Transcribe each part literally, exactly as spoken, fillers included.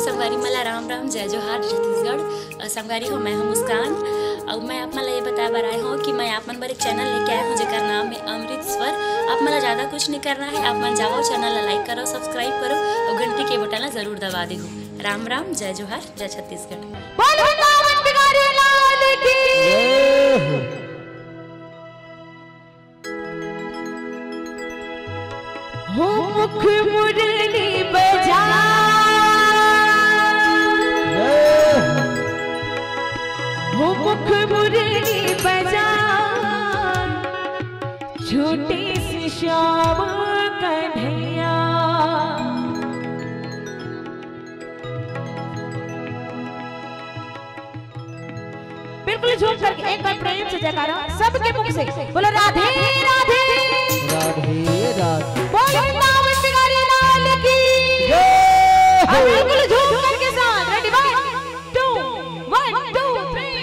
संगवारी मन ला राम राम, जय जोहार, जय छत्तीसगढ़। अ, संगवारी हो, मैं हूं मुस्कान। अउ मैं आप मन ला ये बताए बर आए हूं कि मैं आप मन बर एक चैनल लेके आए हूं, जेकर नाम है अमृत स्वर। आप मन ला ज्यादा कुछ नहीं करना है, आप मन जाओ, चैनल ला लाइक करो, सब्सक्राइब करो अउ घंटी के बटन ला जरूर दबा देहू। राम राम, जय जोहार, जय छत्तीसगढ़। बोल वृंदावन बिहारी लाल की। जय हो। हो मुख मुरली बजा, हो मुख मुरली बजा, छोटे से श्याम कन्हैया। बिल्कुल झूम करके एक बार प्रेम से जयकारा सबके मुख से बोलो, राधे राधे। राधे राधे। बोलो वृंदावन बिहारी लाल की। जय हो। और बिल्कुल झूम करके साथ, ready, one, two, one, two, three।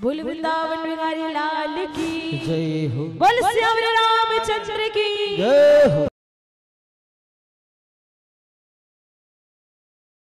बोल वृंदावन बिहारी लाल की। जय हो। बोल श्याम रामचंद्र की। जय हो।